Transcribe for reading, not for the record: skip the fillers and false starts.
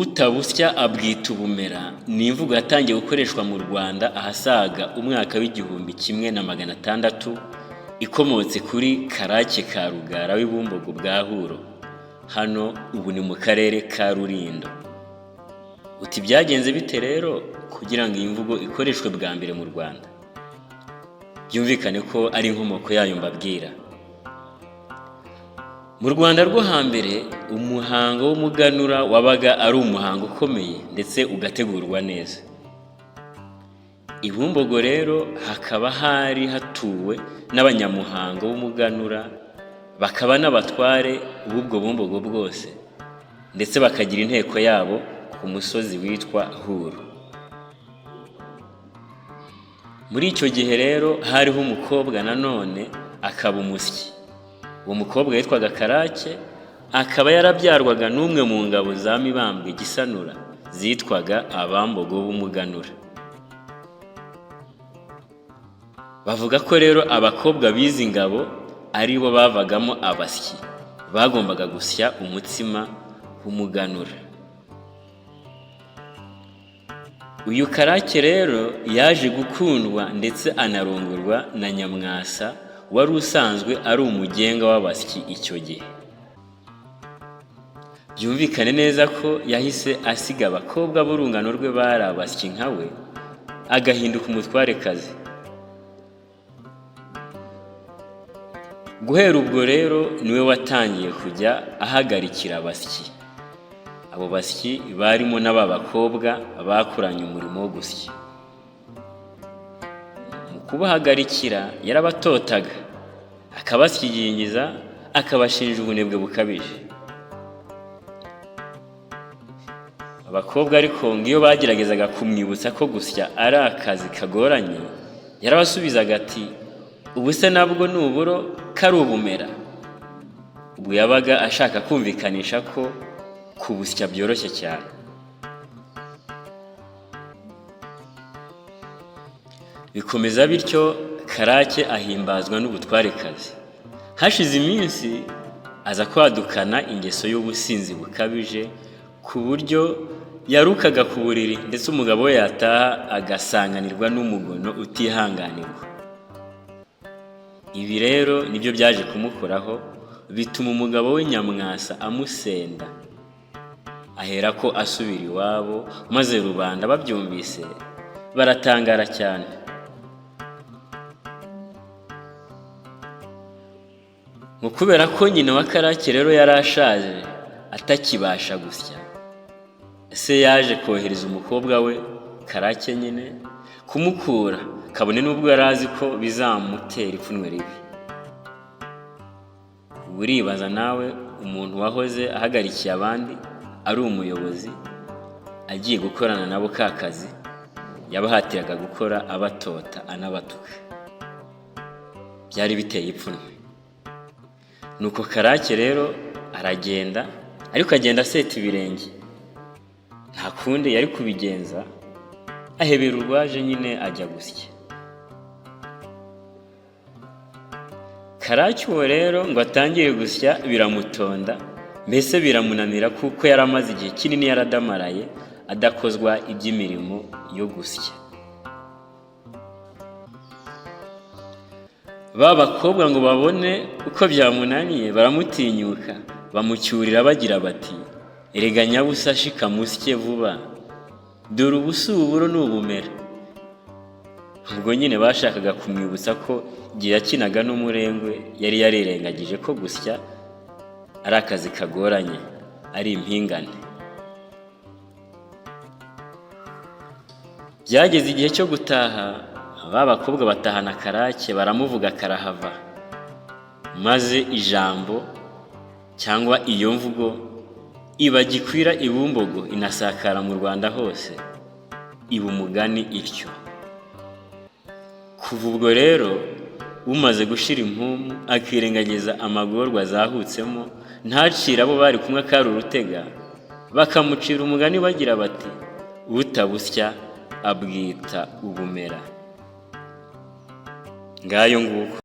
Utabusya abwita ubumera ni imvugo yatangiye gukoreshwa mu Rwanda ahasaga umwaka w'1600, ikomotse kuri Karake ka Rugara w'i Bumbogo bwa Huro. Hano ubu ni mu karere ka Rulindo. Uti byagenze bite rero kugira ngo iyi mvugo ikoreshwe bwa mbere mu Rwanda? Byumvikane ko ari inkomoko yayo mbabwira. Mu Rwanda rwo hambere, umuhango w'umuganura wabaga ari umuhango ukomeye ndetse ugategurwa neza. I Bumbogo rero hakaba hari hatuwe n'abanyamuhango w'umuganura, bakaba n'abatware b'ubwo Bumbogo bwose, ndetse bakagira inteko yabo ku musozi witwa Huro. Muri icyo gihe rero hariho umukobwa nanone akaba umusyi. Uwo mukobwa witwaga Karake, akaba yarabyarwaga n'umwe mu ngabo za Mibambwe Gisanura zitwaga Abambogo b'Umuganura. Bavuga ko rero abakobwa b'izi ngabo ari bo bavagamo abasyi bagombaga gusya umutsima w'umuganura. Uyu Karake rero yaje gukundwa ndetse anarongorwa na Nyamwasa wari usanzwe ari umugenga w'abasyi icyo gihe. Byumvikane neza ko yahise asiga abakobwa b'urungano rwe bari abasyi nka we, agahinduka umutwarekazi. Guhera ubwo rero niwe watangiye kujya ahagarikira abasyi. Abo basyi barimo n'aba bakobwa bakoranye umurimo wo gusya. Mu kubahagarikira yarabatotaga, akabasyigingiza, akabashinja ubunebwe bukabije. Abakobwa ariko ngo iyo bageragezaga kumwibutsa ko gusya ari akazi kagoranye, yarabasubizaga ati ubu se nabwo ni uburo ko ari ubumera. Ubwo yabaga ashaka kumvikanisha ko kubusya byoroshye cyane. Bikomeza bityo, Karake ahimbazwa n'ubutwarekazi. Hashize iminsi aza kwadukana ingeso y'ubusinzi bukabije, ku buryo yarukaga ku buriri, ndetse umugabo we yataha agasanganirwa n'umugono utihanganirwa. Ibi rero nibyo byaje kumukoraho, bituma umugabo we Nyamwasa amusenda, aherako asubira iwabo, maze rubanda babyumvise baratangara cyane. Ngo kubera ko nyina wa Karake rero yari ashaje atakibasha gusya, se yaje kohereza umukobwa we Karake nyine kumukura, kabone n'ubwo yari azi ko bizamutera ipfunwe ribi. Uribaza nawe umuntu wahoze ahagarikiye abandi ari umuyobozi, agiye gukorana nabo ka kazi yabahatiraga gukora abatota anabatuka. Byari biteye ipfunwe. Nuko Karake rero aragenda, ariko agenda aseta ibirenge. Nta kundi yari kubigenza, ahebera urwaje nyine ajya gusya. Karake uwo rero ngo atangire gusya biramutonda, mbese biramunanira kuko yari amaze igihe kinini yaradamaraye adakozwa iby'imirimo yo gusya. Ba bakobwa ngo babone uko byamunaniye baramutinyuka, bamucyurira bagira bati erega nyabusa shika musye vuba, dore ubu si uburo ni ubumera. Ubwo nyine bashakaga kumwibutsa ko igihe yakinaga n'umurengwe yari yarirengagije ko gusya ari akazi kagoranye, ari impingane. Byageze igihe cyo gutaha, ba bakobwa batahana Karake baramuvuga karahava, maze ijambo cyangwa iyo mvugo iba gikwira i Bumbogo, inasakara mu Rwanda hose, iba umugani ityo. Kuva ubwo rero umaze gushira impumu akirengagiza amagorwa azahutsemo, ntacire abo bari kumwe akari urutega, bakamucira umugani bagira bati utabusya abwita ubumera. Ngayo nguko.